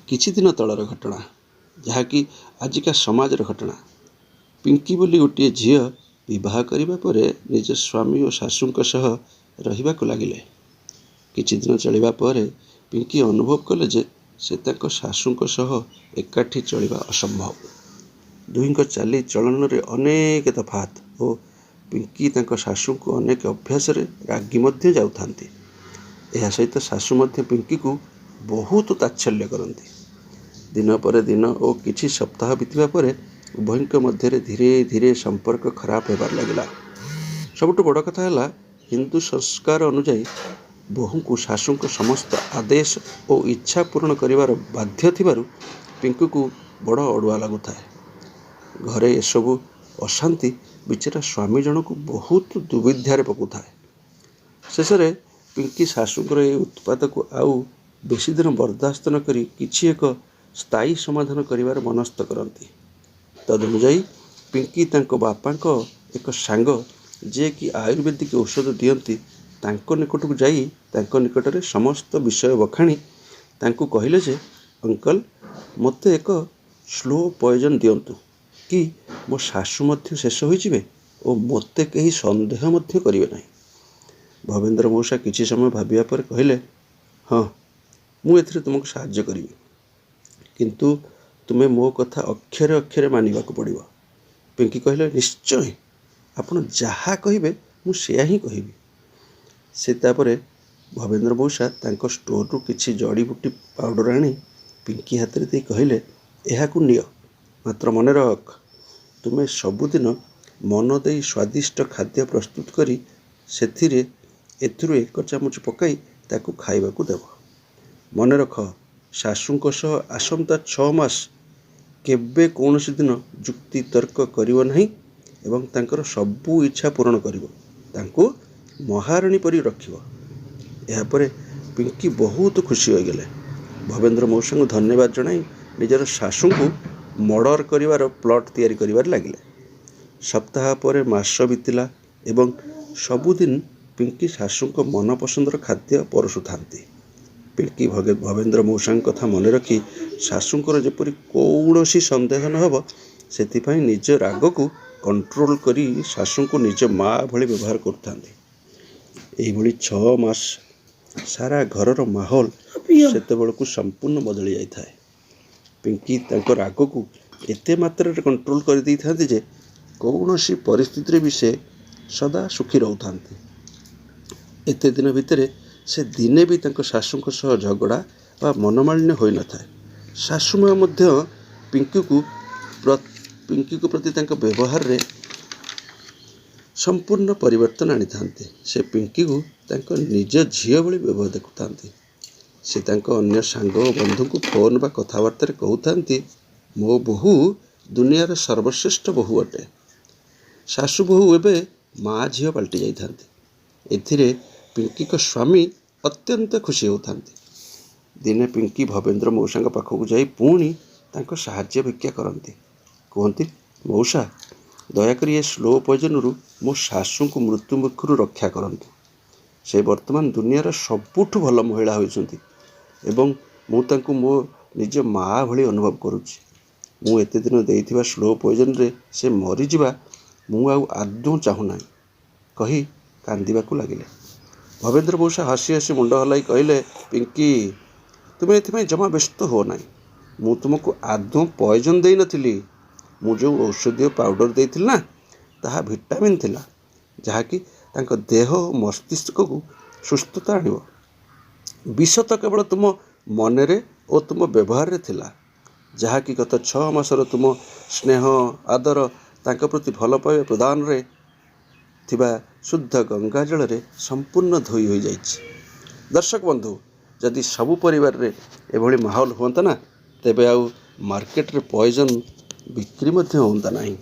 କିଛି ଦିନ ତଳର ଘଟଣା, ଯାହାକି ଆଜିକା ସମାଜର ଘଟଣା। ପିଙ୍କି ବୋଲି ଗୋଟିଏ ଝିଅ ବିବାହ କରିବା ପରେ ନିଜ ସ୍ୱାମୀ ଓ ଶାଶୁଙ୍କ ସହ ରହିବାକୁ ଲାଗିଲେ। କିଛି ଦିନ ଚଳିବା ପରେ ପିଙ୍କି ଅନୁଭବ କଲେ ଯେ ସେ ତାଙ୍କ ଶାଶୁଙ୍କ ସହ ଏକାଠି ଚଳିବା ଅସମ୍ଭବ। ଦୁହିଁଙ୍କ ଚାଲି ଚଳନରେ ଅନେକ ତଫାତ ଓ ପିଙ୍କି ତାଙ୍କ ଶାଶୁଙ୍କୁ ଅନେକ ଅଭ୍ୟାସରେ ରାଗି ମଧ୍ୟ ଯାଉଥାନ୍ତି। ଏହା ସହିତ ଶାଶୁ ମଧ୍ୟ ପିଙ୍କିକୁ ବହୁତ ତାଚ୍ଛଲ୍ୟ କରନ୍ତି। ଦିନ ପରେ ଦିନ ଓ କିଛି ସପ୍ତାହ ବିତିବା ପରେ ଉଭୟଙ୍କ ମଧ୍ୟରେ ଧୀରେ ଧୀରେ ସମ୍ପର୍କ ଖରାପ ହେବାରେ ଲାଗିଲା। ସବୁଠୁ ବଡ଼ କଥା ହେଲା, ହିନ୍ଦୁ ସଂସ୍କାର ଅନୁଯାୟୀ ବୋହୂଙ୍କୁ ଶାଶୁଙ୍କ ସମସ୍ତ ଆଦେଶ ଓ ଇଚ୍ଛା ପୂରଣ କରିବାର ବାଧ୍ୟ ଥିବାରୁ ପିଙ୍କିକୁ ବଡ଼ ଅଡ଼ୁଆ ଲାଗୁଥାଏ। ଘରେ ଏସବୁ ଅଶାନ୍ତି ବିଚରା ସ୍ୱାମୀ ଜଣକୁ ବହୁତ ଦୁବିଧାରେ ପକାଉଥାଏ। ଶେଷରେ ପିଙ୍କି ଶାଶୁଙ୍କର ଏହି ଉତ୍ପାତକୁ ଆଉ ବେଶୀ ଦିନ ବରଦାସ୍ତ ନ କରି କିଛି ଏକ ସ୍ଥାୟୀ ସମାଧାନ କରିବାର ମନସ୍ଥ କରନ୍ତି। ତଦନୁଯାୟୀ ପିଙ୍କି ତାଙ୍କ ବାପାଙ୍କ ଏକ ସାଙ୍ଗ, ଯିଏକି ଆୟୁର୍ବେଦିକ ଔଷଧ ଦିଅନ୍ତି, ତାଙ୍କ ନିକଟକୁ ଯାଇ ତାଙ୍କ ନିକଟରେ ସମସ୍ତ ବିଷୟ ବଖାଣି ତାଙ୍କୁ କହିଲେ ଯେ, ଅଙ୍କଲ, ମୋତେ ଏକ ସ୍ଲୋ ପଏଜନ୍ ଦିଅନ୍ତୁ କି ମୋ ଶାଶୁ ମଧ୍ୟ ଶେଷ ହୋଇଯିବେ ଓ ମୋତେ କେହି ସନ୍ଦେହ ମଧ୍ୟ କରିବେ ନାହିଁ। ଭବେନ୍ଦ୍ର ମଉସା କିଛି ସମୟ ଭାବିବା ପରେ କହିଲେ, ହଁ, ମୁଁ ଏଥିରେ ତୁମକୁ ସାହାଯ୍ୟ କରିବି, କିନ୍ତୁ ତୁମେ ମୋ କଥା ଅକ୍ଷରେ ଅକ୍ଷରେ ମାନିବାକୁ ପଡ଼ିବ। ପିଙ୍କି କହିଲେ, ନିଶ୍ଚୟ, ଆପଣ ଯାହା କହିବେ ମୁଁ ସେୟା ହିଁ କହିବି। ସେ ତାପରେ ଭବେନ୍ଦ୍ର ମଉସା ତାଙ୍କ ଷ୍ଟୋରରୁ କିଛି ଜଡ଼ିବୁଟି ପାଉଡ଼ର ଆଣି ପିଙ୍କି ହାତରେ ଦେଇ କହିଲେ, ଏହାକୁ ନିଅ, ମାତ୍ର ମନେ ରଖ, ତୁମେ ସବୁଦିନ ମନ ଦେଇ ସ୍ୱାଦିଷ୍ଟ ଖାଦ୍ୟ ପ୍ରସ୍ତୁତ କରି ସେଥିରେ ଏଥିରୁ ଏକ ଚାମଚ ପକାଇ ତାକୁ ଖାଇବାକୁ ଦେବ। ମନେ ରଖ, ଶାଶୁଙ୍କ ସହ ଆସନ୍ତା 6 ମାସ କେବେ କୌଣସି ଦିନ ଯୁକ୍ତି ତର୍କ କରିବ ନାହିଁ ଏବଂ ତାଙ୍କର ସବୁ ଇଚ୍ଛା ପୂରଣ କରିବ, ତାଙ୍କୁ ମହାରାଣୀ ପରି ରଖିବ। ଏହାପରେ ପିଙ୍କି ବହୁତ ଖୁସି ହୋଇଗଲେ। ଭବେନ୍ଦ୍ର ମଉସାଙ୍କୁ ଧନ୍ୟବାଦ ଜଣାଇ ନିଜର ଶାଶୁଙ୍କୁ ମର୍ଡ଼ର କରିବାର ପ୍ଲଟ୍ ତିଆରି କରିବାରେ ଲାଗିଲେ। ସପ୍ତାହ ପରେ ମାସ ବିତିଲା ଏବଂ ସବୁଦିନ ପିଙ୍କି ଶାଶୁଙ୍କ ମନପସନ୍ଦର ଖାଦ୍ୟ ପରଷୁଥାନ୍ତି। ପିଙ୍କି ଭବେନ୍ଦ୍ର ମଉସାଙ୍କ କଥା ମନେ ରଖି ଶାଶୁଙ୍କର ଯେପରି କୌଣସି ସନ୍ଦେହ ନ ହେବ, ସେଥିପାଇଁ ନିଜ ରାଗକୁ କଣ୍ଟ୍ରୋଲ କରି ଶାଶୁଙ୍କୁ ନିଜ ମା ଭଳି ବ୍ୟବହାର କରୁଥାନ୍ତି। ଏଇଭଳି 6 ମାସ ସାରା ଘରର ମାହୋଲ ସେତେବେଳକୁ ସମ୍ପୂର୍ଣ୍ଣ ବଦଳି ଯାଇଥାଏ। ପିଙ୍କି ତାଙ୍କ ରାଗକୁ ଏତେ ମାତ୍ରାରେ କଣ୍ଟ୍ରୋଲ କରିଦେଇଥାନ୍ତି ଯେ କୌଣସି ପରିସ୍ଥିତିରେ ବି ସେ ସଦା ସୁଖୀ ରହୁଥାନ୍ତି। ଏତେ ଦିନ ଭିତରେ ସେ ଦିନେ ବି ତାଙ୍କ ଶାଶୁଙ୍କ ସହ ଝଗଡ଼ା ବା ମନମାଳିନ୍ୟ ହୋଇନଥାଏ। ଶାଶୁ ମା ମଧ୍ୟ ପିଙ୍କିକୁ ପ୍ରତି ତାଙ୍କ ବ୍ୟବହାରରେ ସମ୍ପୂର୍ଣ୍ଣ ପରିବର୍ତ୍ତନ ଆଣିଥାନ୍ତି। ସେ ପିଙ୍କିକୁ ତାଙ୍କ ନିଜ ଝିଅ ଭଳି ବ୍ୟବହାର ଦେଖୁଥାନ୍ତି। ସେ ତାଙ୍କ ଅନ୍ୟ ସାଙ୍ଗ ଓ ବନ୍ଧୁଙ୍କୁ ଫୋନ୍ ବା କଥାବାର୍ତ୍ତାରେ କହୁଥାନ୍ତି, ମୋ ବୋହୂ ଦୁନିଆର ସର୍ବଶ୍ରେଷ୍ଠ ବୋହୂ ଅଟେ। ଶାଶୁ ବୋହୂ ଏବେ ମା ଝିଅ ପାଲଟି ଯାଇଥାନ୍ତି। ଏଥିରେ ପିଙ୍କିଙ୍କ ସ୍ୱାମୀ ଅତ୍ୟନ୍ତ ଖୁସି ହେଉଥାନ୍ତି। ଦିନେ ପିଙ୍କି ଭବେନ୍ଦ୍ର ମଉସାଙ୍କ ପାଖକୁ ଯାଇ ପୁଣି ତାଙ୍କ ସାହାଯ୍ୟ ଭିକ୍ଷା କରନ୍ତି। କୁହନ୍ତି, ମଉସା, ଦୟାକରି ଏ ସ୍ଲୋ ପଏଜନରୁ ମୋ ଶାଶୁଙ୍କୁ ମୃତ୍ୟୁ ମୁଖରୁ ରକ୍ଷା କରନ୍ତୁ। ସେ ବର୍ତ୍ତମାନ ଦୁନିଆର ସବୁଠୁ ଭଲ ମହିଳା ହୋଇଛନ୍ତି ଏବଂ ମୁଁ ତାଙ୍କୁ ମୋ ନିଜ ମା ଭଳି ଅନୁଭବ କରୁଛି। ମୁଁ ଏତେ ଦିନ ଦେଇଥିବା ସ୍ଲୋ ପଏଜନରେ ସେ ମରିଯିବା ମୁଁ ଆଉ ଆଦୌ ଚାହୁଁନାହିଁ, କହି କାନ୍ଦିବାକୁ ଲାଗିଲେ। ଭବେନ୍ଦ୍ର ମଉସା ହସି ହସି ମୁଣ୍ଡ ହଲାଇ କହିଲେ, ପିଙ୍କି, ତୁମେ ଏଥିପାଇଁ ଜମା ବ୍ୟସ୍ତ ହୁଅ ନାହିଁ। ମୁଁ ତୁମକୁ ଆଦୌ ପଏଜନ୍ ଦେଇନଥିଲି। ମୁଁ ଯେଉଁ ଔଷଧୀୟ ପାଉଡ଼ର ଦେଇଥିଲି ନା, ତାହା ଭିଟାମିନ୍ ଥିଲା, ଯାହାକି ତାଙ୍କ ଦେହ ଓ ମସ୍ତିଷ୍କକୁ ସୁସ୍ଥତା ଆଣିବ। ବିଷ ତ କେବଳ ତୁମ ମନରେ ଓ ତୁମ ବ୍ୟବହାରରେ ଥିଲା, ଯାହାକି ଗତ 6 ମାସର ତୁମ ସ୍ନେହ, ଆଦର, ତାଙ୍କ ପ୍ରତି ଭଲ ପାଇବା ପ୍ରଦାନରେ ଥିବା ଶୁଦ୍ଧ ଗଙ୍ଗା ଜଳରେ ସମ୍ପୂର୍ଣ୍ଣ ଧୋଇ ହୋଇଯାଇଛି। ଦର୍ଶକ ବନ୍ଧୁ, ଯଦି ସବୁ ପରିବାରରେ ଏଭଳି ମାହୋଲ ହୁଅନ୍ତା ନା, ତେବେ ଆଉ ମାର୍କେଟରେ ପଏଜନ୍ ବିକ୍ରି ମଧ୍ୟ ହୁଅନ୍ତା ନାହିଁ।